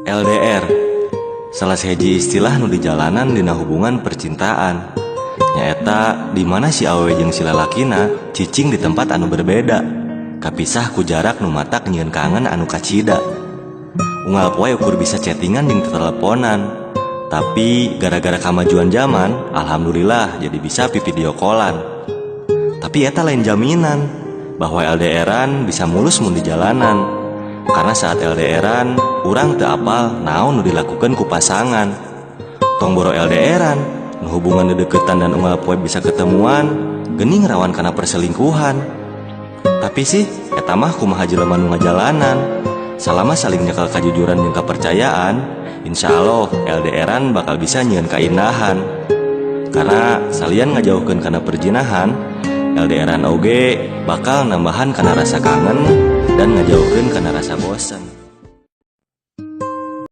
LDR salah sahiji istilah nu dijalanan dina hubungan percintaan, nyaeta di mana si awewe jeung si lalakina cicing di tempat anu berbeda, kapisah ku jarak nu matak nyieun kangen anu kacida. Unggal poe ukur bisa chattingan jeung teleponan, tapi gara-gara kamajuan zaman, alhamdulillah jadi bisa video callan. Tapi eta lain jaminan bahwa LDRan bisa mulus mun di jalanan, karena saat LDRan urang teu apal naon nu dilakukan ku pasangan. Tong boro LDRan nu hubungan dedeketan dan unggal poe bisa ketemuan, gening rawan kana perselingkuhan. Tapi sih eta mah kumaha jelema nu ngajalanan. Salama saling nyekel kajujuran jeung kepercayaan, insya Allah LDRan bakal bisa nyieun kaindahan, karena salian ngajauhkeun kana perjinahan, LDRan oge bakal nambahan kana rasa kangen dan ngajauhkeun kana rasa bosen.